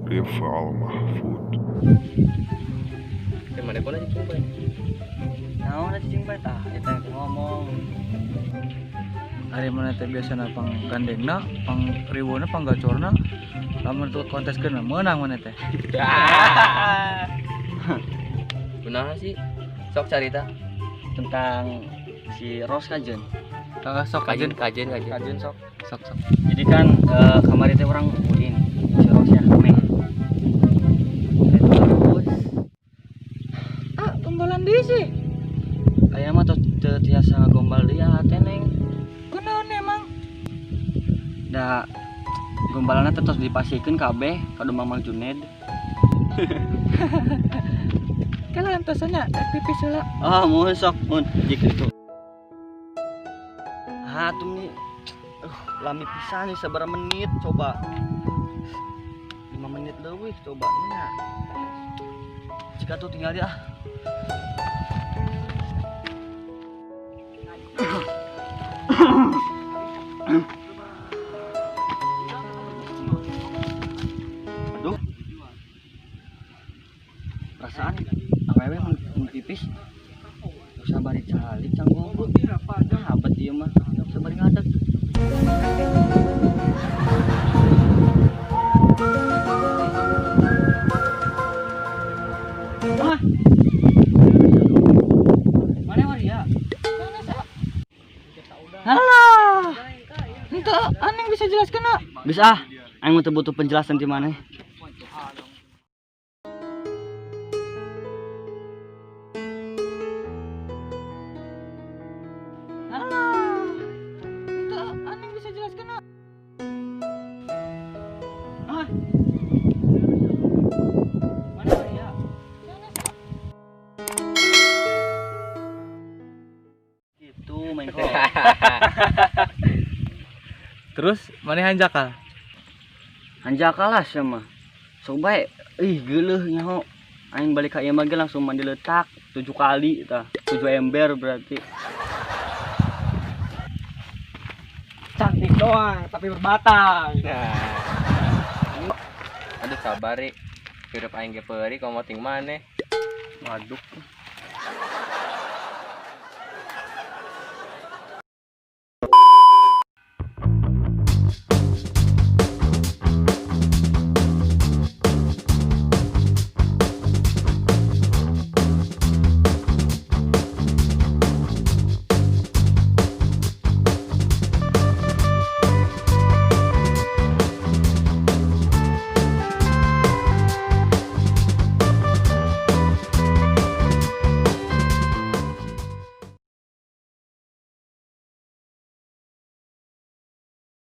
Rival Mahfud. Mana pun cicing bae. Naon cicing bae tah eta ngomong. Ari mana teh biasana pang gandengna, pang riwona, pang gacorna. Lamun tuh konteskeun meunang mana teh. Kunaha sih? Sok carita tentang si Ros kajen. Sok kajen kajen kajen. Kajen sok. Sok sok. Jadi kan kamari teh urang ulin si Ros ya, meh. Terus ah, gombalan deui sih. Aya mah tos teu tiasa ngagombal deui teh neng. Kunaon emang? Da gombalanna teh tos dipasihkeun kabeh ka Mang Juned. Kala antosannya pipis heula. Ah, mun sok mun jik itu. Ah, tuh nih. Lami pisan nih sabaraha menit coba. 5 menit leuwih coba nya. Jika tuh tinggal dia. Aduh. Perasaan awewe mun pipis usah bari calik canggung. Habat ieu mah sabar ngadeg. Wah. Mana waria? Halah. Henteu aneh bisa jelaskeun ah. Bisa ah. Aing mah teu butuh penjelasan ti maneh. Halah. Henteu aneh bisa jelaskeun ah. Ah. Mana waria? Gitu main kok. Terus maneh hanjakal? Hanjakal lah sia mah. Sok bae ih geuleuh nyaho. Aing balik ka ieu mah ge langsung mandi letak 7 kali tah. 7 ember berarti. Cantik doang tapi berbatang. Nah. Aduh sabar ri. Hirup aing ge peuri komo ting maneh. Waduh.